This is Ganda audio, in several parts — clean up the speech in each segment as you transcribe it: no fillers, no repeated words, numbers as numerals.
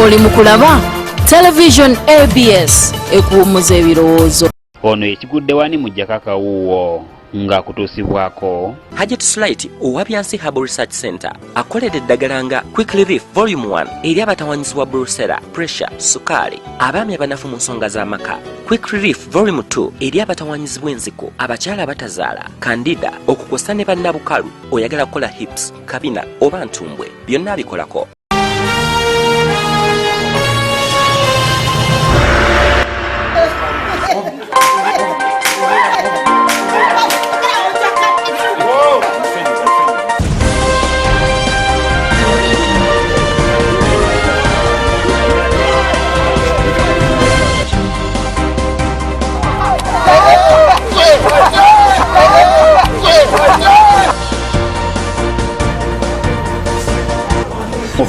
Oli mu kulaba Television ABS ekuwummuza ebirowoozo. Ono ekigudde wani mujjako akawuuwo ng'akutuusibwako. Hajat Slight owa Byansi Herbal Research Center akolera eddagala nga Quick Relief Volume 1 eri abatawanyizibwa brucella, pressure, sukaali, abaami abanafu mu nsonga z'amaka. Quick Relief Volume 2 eri abatawanyizibwa enziku, abakyala abatazaala, kandida, okukosa ne bannabukalu, oyagala kukola hips, kabina oba ntumbwe, byonna abikolako.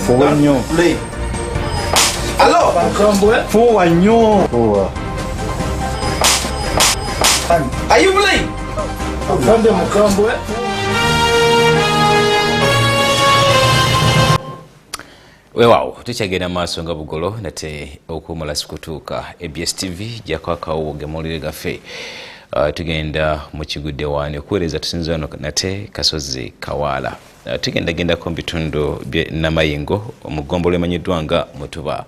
Fuwa nnyo. Fuwa nnyo. Fuwa. Are you playing? Afande mukambwe. Weewaawo tukyagenda maaso nga bugolo nate okuwumula sikutuuka. ABS TV jako akawuwo gemawulire gaffe. Tugenda mu kigudde waani okuweereza tusinze wano nate Kasozi Kawaala. Tugenda gendako mu bitundu bye Namayingo mu ggombolola emanyiddwa nga Mutuba.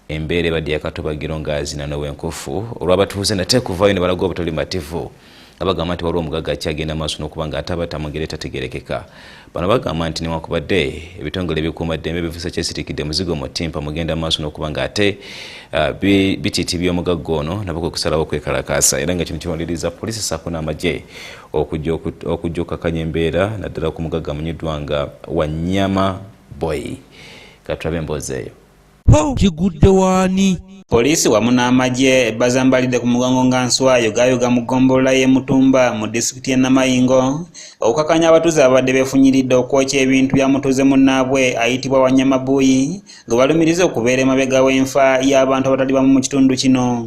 Embeera ebadde yakatubagiro nga zina n'owenkufu olw'abatuuze nate kuvaayo ne balaga obutali bumativu nga bagamba nti waliwo omugagga akyagenda maaso n'okuba nga atabata mu ngeri etategeerekeka. Bano bagamba nti newankubadde ebitongole ebikuumaddembe bifuuse kyesiriikidde muzigo mu ttimpa mugenda maaso n'okuba nga ate bitiitibya omugagga ono nabo kwe kusalawo okwekalakaasa era nga kino kiwaliriza poliisi ssaako n'amagye okujja okukakanya embeera naddala ku mugagga amanyiddwa nga Wanyama Boy. Katulabe emboozi eyo. Kigudde waani? Poliisi wamu n'amagye bazambalidde ku mugongo nga nswa yogaayoga mu ggombolola y'e Mutumba mu disitulikiti y'e Namayingo okukakanya abatuuze ababadde beefunyiridde okwokya ebintu bya mutuuze munnaabwe ayitibwa Wanyama Buyi gwe balumiriza okubeera emabega w'enfa y'abantu abatali bamu mu kitundu kino.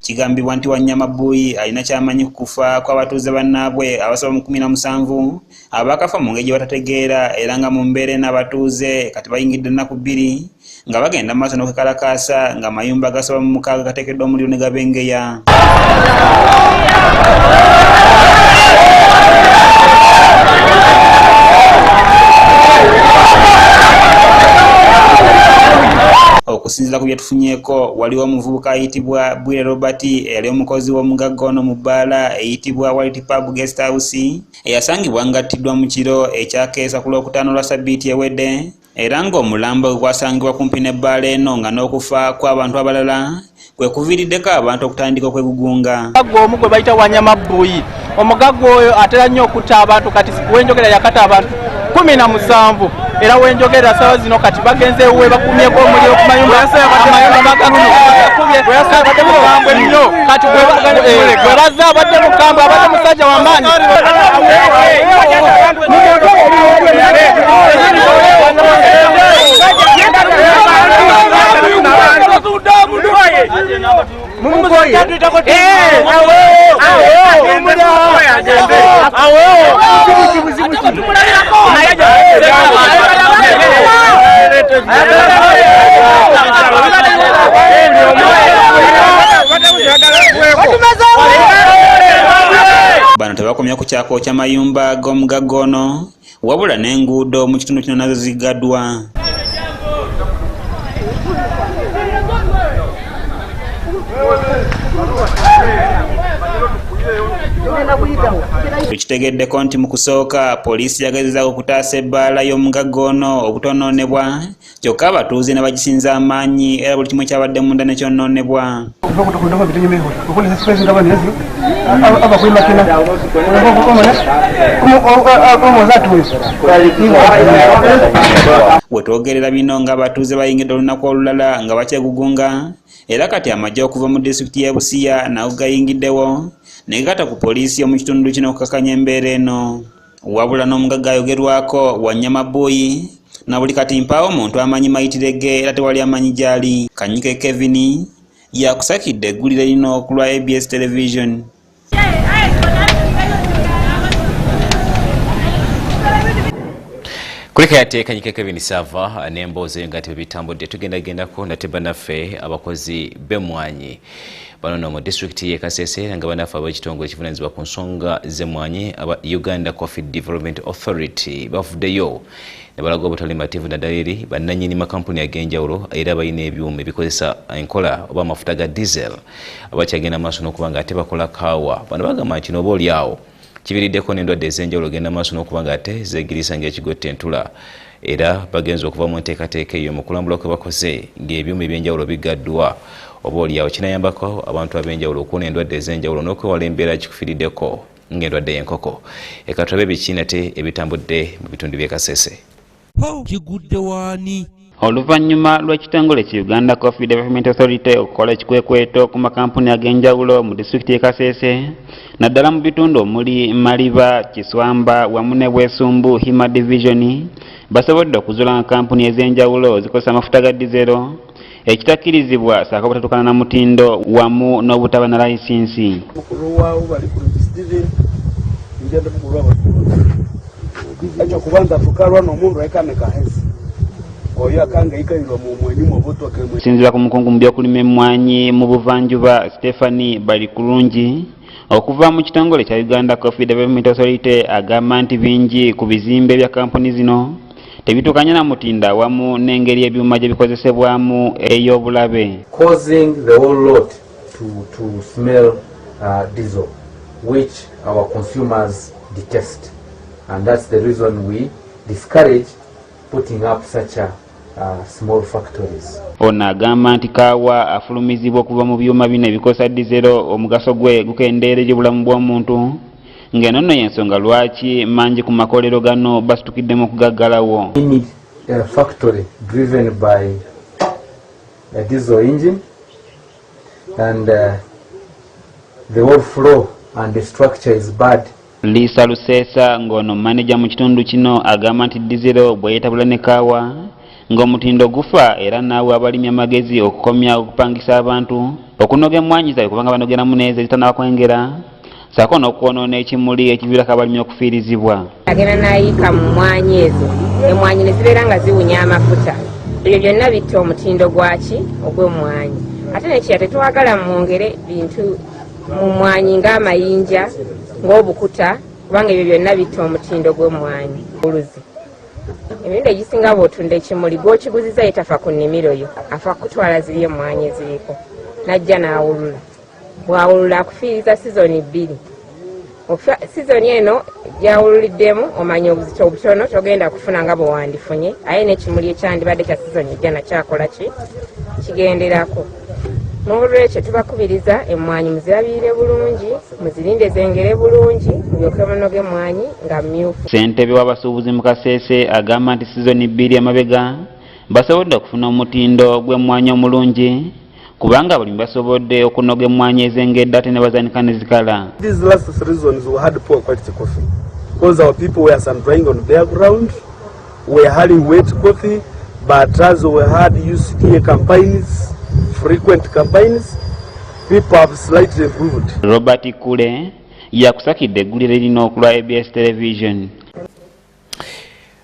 Kigambibwa nti Wanyama Buyi alina ky'amanyi ku kufa kw'abatuuze bannaabwe abasoba mu 17 abakafa mu ngeri gye batategeera era nga mu mbeera eno abatuuze kati bayingidde ennaku bbiri nga bagenda mu maaso n'okwekalakaasa ng'amayumba agasoba mu 6 gateekeddwa omuliro ne gabengeya. Okusinziira ku bye tufunyeeko, waliwo omuvubuka ayitibwa Bwire Robert eyali omukozi w'omugagga ono mu bbaala eyitibwa White Pub Guest House eyasangibwa ng'attiddwa mu kiro ekyakeesa ku Lwokutaano lwa ssabbiiti ewedde era ng'omulambo gwe gwasangibwa kumpi n'ebbaala eno nga n'okufa kw'abantu abalala kwe kuviiriddeko abantu okutandika okwegugunga. Omugagga omu gwe bayita Wanyama Buyi, omugagga oyo atera nnyo okutta abantu, kati wenjogera yakata abantu 17 era wenjogera ssaawa zino kati bagenze ewuwe bakumyeko omuliro ku mayumba, amayumba bagakubye mukambwe nnyo kati gwe bazze abadde mukambwe, abadde musajja w'amaanyi. Bano tebakomya ku kyakwokya mayumba g'omugagga ono wabula n'enguudo mu kitundu kino nazo ziggaddwa. Tukitegeddeko nti mu kusooka poliisi yagezezaako okutaasa ebbaala y'omugagga ono obutonoonebwa kyokka abatuuze ne bagisinza amaanyi era buli kimu ekyabadde munda ne kyonoonebwa. We twogerera bino ng'abatuuze bayingidde olunaku olulala nga bakyegugunga era kati amagye okuva mu disitulikiti y'e Busia nago gayingiddewo ne gakata ku poliisi y'omu kitundu kino okukakanya embeera eno. Wabula n'omugagga ayogerwako Wanyama Buyi Na buli kati mpaawo muntu amanyi mayitire ge era tewali amanyi gy'ali. Kanyike Kevin yakusakidde eggulire lino ku lwa ABS Television. Kuleka yate Kanyike Kevin Sava n'emboozi eyo nga tebitambudde. Tugendagendako nate bannaffe abakozi b'emmwanyi bano no mu disitulikiti y'e Kasese, nga bannaffe ab'ekitongole ekivunaanyizibwa ku nsonga z'emmwanyi aba Uganda Coffee Development Authority bavuddeyo ne balaga obutali mativu, naddala eri bannannyini makampuni ag'enjawulo era balina ebyuma ebikozesa enkola oba amafuta ga diesel abakyagenda maaso n'okuba nga ate bakola kaawa. Bano bagamba nti n'oba oli awo kibiriddeko n'endwadde ez'enjawulo genda maaso n'okuba nga ate zeegiriisa ng'ekigotta entula, era bagenza okuva mu nteekateeka eyo mu kulambula kwe bakoze ng'ebyuma ebyenjawulo bigaddwa, oba oliawo kinayambako abantu ab'enjawulo okuwona endwadde ez'enjawulo n'okwewala embeera kikufiiriddeko ng'endwadde y'enkoko. Eka tulabe biki nate ebitambudde mu bitundu by'e Kasese. Kigudde waani? Oluvannyuma lw'ekitongole ki Uganda Coffee Development Authority okukola ekikwekweto ku makampuni ag'enjawulo mu disitulikiti y'e Kasese, naddala mu bitundu omuli Maliba, Kiswamba wamu ne Bwesumbu Hima Division, basobodde okuzuula nga kampuni ez'enjawulo zikozesa amafuta ga dizero ekitakkirizibwa ssaako obutatuukana na mutindo wamu n'obutaba na layisinsi. Mukulu waawo bali ku Steven, ngenda mukulu waabo ekyo kubanza tukalwa n'omundu aikameka hesi oyo akangaikairwa mu mwenyi mu butwa kemwe. Okusinziira ku mukungu mu by'okulima emmwanyi mu buvanjuba Stephanie Balikulungi okuva mu kitongole kya Uganda Coffee Development Authority, agamba nti bingi ku bizimbe bya kampuni zino tebituukanye na mutindo awamu n'engeri ebyuma gye bikozesebwamu ey'obulabe. Causing the whole lot to smell diesel, which our consumers detest. And that's the reason we discourage putting up such a small factories. Ono agamba nti kaawa afulumizibwa okuva mu byuma bino ebikosa dizero omugaso gwe gukendeera eri obulamu bw'omuntu, ng'eno nno y'ensonga lwaki mangi ku makolero gano basitukiddemu okugaggalawo. Any factory driven by a diesel engine and the whole flow and the structure is bad. Lisa Luseesa ng'ono maneja mu kitundu kino agamba nti dizero bwe yeetabula ne kaawa ng'omutindo gufa, era naawe abalimi amagezi okukomya okupangisa abantu okunoga emmwanyi zaabwe kubanga banogeramu n'ezo ezitanaba kwengera ssaako n'okwonoona ekimuli ekiviirako abalimi okufiirizibwa. Agenda n'ayiika mu mmwanyi ezo, emmwanyi ne zibeera nga ziwunya amafuta. Ebyo byonna bitta omutindo gwaki ogw'emmwanyi. Ate nekira tetwagala mwongere bintu mu mmwanyi ng'amayinja, ng'obukuta, kubanga ebyo byonna bitta omutindo gw'emmwanyi. Oluzi emirundi egisinga bw'otunda ekimuli, gw'okiguziza ye tafa ku nnimiro yo, afa kutwala ziri emmwanyi eziriko n'ajja n'awulula. Bw'awulula akufiiriza sizoni bbiri. Sizoni eno gyawululiddemu omanya obuzito obutono togenda kufuna nga bwe wandifunye, aye n'ekimuli ekyandibadde kya sizoni ejja nakyakola ki kigenderako. N'olwekyo tubakubiriza emmwanyi muzirabirire bulungi, muzirinde zengere bulungi, mulyoke munoge emmwanyi nga mmyufu. Ssentebe w'abasuubuzi mu Kasese agamba nti sizoni bbiri emabega basobodde okufuna omutindo gw'emmwanyi omulungi kubanga abalimi basobodde okunoga emmwanyi ezengedde ate ne bazanika ne zikala. These last seasons we had poor quality coffee because our people were sun drying on bare ground, we were having wet coffee, but as we had UCDA campaigns, frequent campaigns, people have slightly improved. Robert Kule yakusakidde eggulire lino ku lwa ABS Television.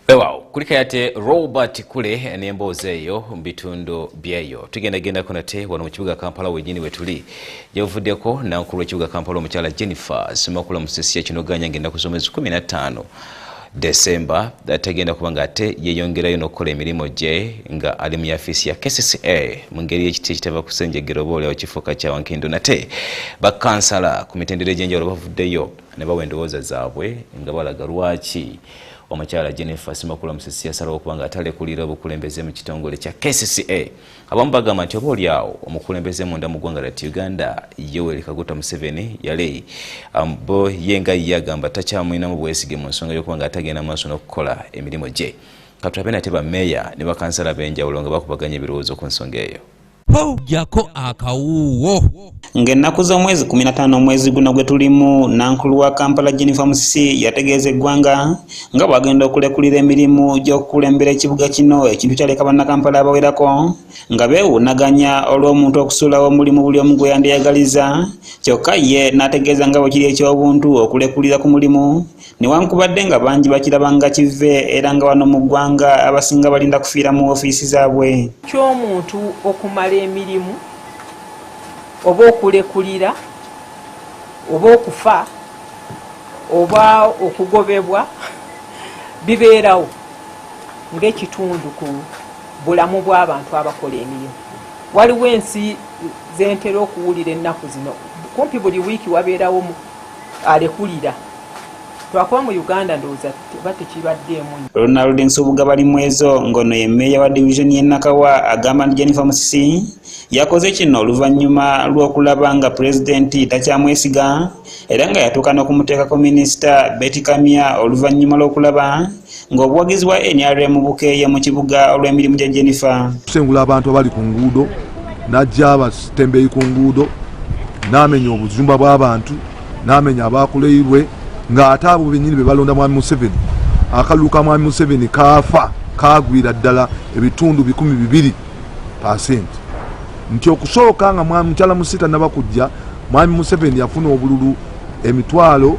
Weewaawo, kulika yate Robert Kule n'emboozi eyo mu bitundu byeyo. Tugendagendako nate wano mu kibuga Kampala wennyini we tuli. Gyebuvuddeko nankulu w'ekibuga Kampala omukyala Jennifer Ssemakula Musisi yakinoganya ng'ennaku z'omwezi 15 Desemba tagenda kuba nga ate yeeyongerayo n'okukola emirimu gye nga ali mu yafiisi ya KCCA mu ngeri y'ekiti ekitava ku ssenjegere oba oliawo kifuuka kya wankindo. Nate bakansala ku mitendera egy'enjawulo bavuddeyo ne bawa endowooza zaabwe nga balaga lwaki omukyala Jennifer Ssemakula Musisi yasalawo okuba nga atalekulira obukulembeze mu kitongole kya KCCA. Abamu bagamba nti oba oliawo omukulembeze munda mu ggwanga lya Uganda Yoweri Kaguta Museveni yali bo ye nga ye agamba takyamulinamu bwesige mu nsonga y'okuba nga atagenda maaso n'okukola emirimu gye. Katulabe nate bammeeya ne bakansala ab'enjawulo nga bakubaganya ebirowoozo ku nsonga eyo. Jako akawuuwo. Ng'ennaku z'omwezi 15 omwezi guno gwe tulimu, nankulu wa Kampala Jennifer Musisi yategeeza eggwanga nga bw'agenda okulekulira emirimu gy'okukulembera ekibuga kino, ekintu kyaleka bannakampala abawerako nga beewuunaganya olw'omuntu okusuulawo omulimu buli omu gwe yandiyagaliza, kyokka ye n'ategeeza nga bwe kiri eky'obuntu okulekulira ku mulimu newankubadde nga bangi bakiraba nga kive, era nga wano mu ggwanga abasinga balinda kufiira mu ofiisi zaabwe. Ky'omuntu okumala emirimu oba okulekulira oba okufa oba okugobebwa bibeerawo ng'ekitundu ku bulamu bw'abantu abakola emirimu. Waliwo ensi zentera okuwulira ennaku zino, kumpi buli wiiki wabeerawo alekulira. Twakuba mu Uganda ndowooza teba tekibaddeemu. Ronald Nsubuga Balimwezo ng'ono ye mmeeya wa divizoni y'e Nakawa agamba nti Jennifer Musisi yakoze kino oluvannyuma lw'okulaba nga pulezidenti takyamwesiga, era nga yatuuka n'okumuteekako minisita Betty Kamya oluvannyuma lw'okulaba ng'obuwagizi bwa NRM bukeeye mu kibuga olw'emirimu gya Jennifer. Kusengula abantu abali ku nguudo, n'ajja abatembeeyi ku nguudo, n'amenya obuzumba bw'abantu, n'amenya abakuleirwe, ng'ate abo bennyini be balonda Mwami Museveni. Akalulu ka Mwami Museveni kaafa kaagwira ddala ebitundu 200%. Nti okusooka nga mukyala Musisi tannaba kujja, Mwami Museveni yafuna obululu emitwalo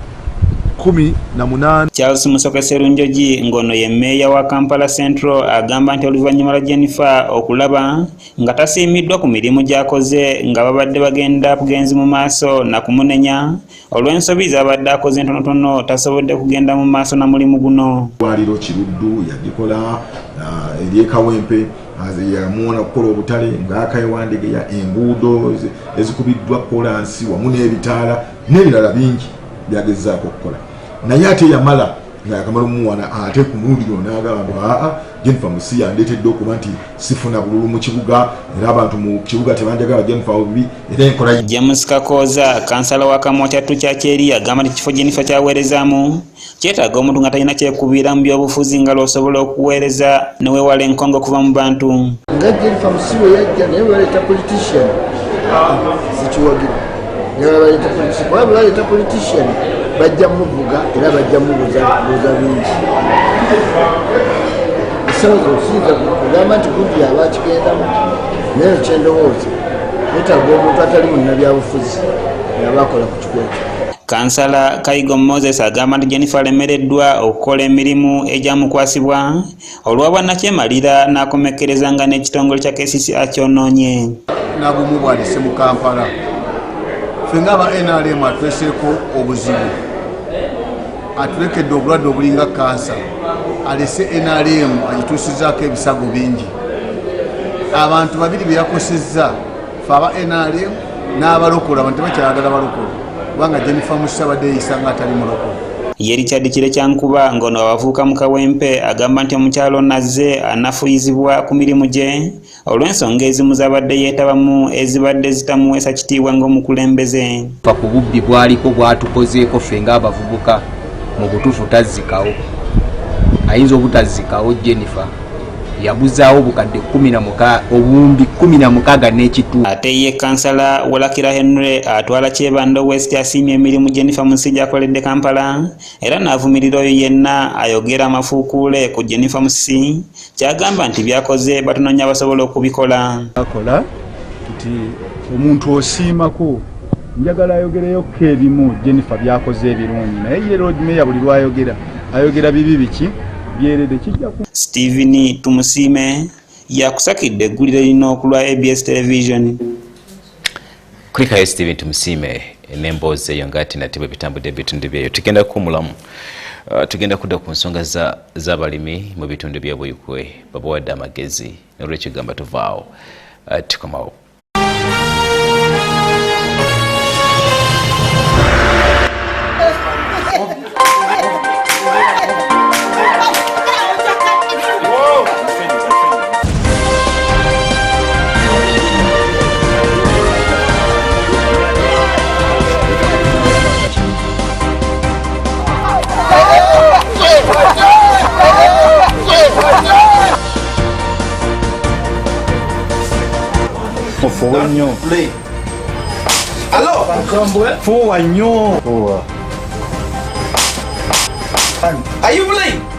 18. Charles Musoke Sserunjogi ng'ono ye mmeeya wa Kampala Central agamba nti oluvannyuma lwa Jennifer okulaba nga tasiimiddwa ku mirimu gy'akoze nga babadde bagenda bugenzi mu maaso na kumunenya olw'ensobi z'abadde akoze entonotono, tasobodde kugenda mu maaso na mulimu guno. Ddwaliro Kiruddu yagikola, ery'e Kawempe yamuwona okukola obutale ng'akaewandegeya, enguudo ezikubiddwa kolansi wamu n'ebitaala n'ebirala bingi byagezaako okukola, naye ate yamala nga yakamala omuwana ate ku mulundi guno n'agamba nti aa Jennifer Musisi yandeetedde okuba nti sifuna bululu mu kibuga, era abantu mu kibuga tebanjagala Jennifer obubi, era enkola. James Kakooza kansala wa Kamwokya Tukyakeri agamba nti ekifo Jennifer kyaweerezaamu kyetaaga omuntu nga talina kyekubiira mu byobufuzi nga lw'osobola okuweereza ne weewala enkonge okuva mu bantu. Nga Jennifer Musisi bwe yajja, naye bwe baleeta politician sikiwagira, naye baleeta politician, kuba bwe baleeta politician bajja muvuga era bajja mubuuza bingi. Essaawa zino siyinza kugamba nti gundi yaba akigendamu, naye kyendowooza yeetaaga omuntu atali munnabyabufuzi yaba akola ku kifo ekyo. Kansala Kaigo Moses agamba nti Jennifer alemereddwa okukola emirimu egyamukwasibwa olw'obwannakyemalira n'akomekkereza nga n'ekitongole kya KCCA kyonoonye. Nabumu bwalese mu Kampala, ffe ng'aba NRM atweseeko obuzibu, atulekedde obulwadde obulinga kansa, alese NRM agituusizaako ebisago bingi. Abantu babiri be yakosezza, ffe aba NRM n'abalokole, abantu tebakyayagala balokole kubanga Jennifer Musisi abadde yeeyisa nga atali mulokole. Ye Richard Kirekyankuba ng'ono abavubuka mu Kawempe agamba nti omukyalo ono azze anafuyizibwa ku mirimu gye olw'ensonga ezimu z'abadde yeetabamu ezibadde zitamuweesa kitiibwa ng'omukulembeze. Fa ku bubbi bwaliko bwatukozeeko ffe ng'abavubuka, mu butuufu tazzikawo, ayinza obutazzikawo. Jennifer yabuzaawo obukadde 16,000 n'ekitundu. Ate ye kansala Walakira Henry atwala Kyebando West asiimye emirimu Jennifer Musisi gy'akoledde Kampala, era n'avumirira oyo yenna ayogera amafuukuule ku Jennifer Musisi, kyagamba nti byakoze batono nnyo abasobola okubikola. Akola nti omuntu osiimako, njagala ayogereyokko ebimu Jennifer byakoze ebirungi, naye ye Lord Mayor buli lwayogera ayogera bibi biki byerede kijja. Stephen Tumusiime yakusakidde eggulire lino ku lwa ABS Television. Kulikayo Stephen Tumusiime n'emboozi eyo ng'ate nate bwe bitambudde ebitundu byeyo. Tugenda kuwumulamu, tugenda kudda ku nsonga z'abalimi mu bitundu by'e Buikwe, babawadde amagezi, n'olwekyo gamba tuvaawo, tukomawo. Fuuwa nnyo. Hello? Fuuwa nnyo. Are you blind?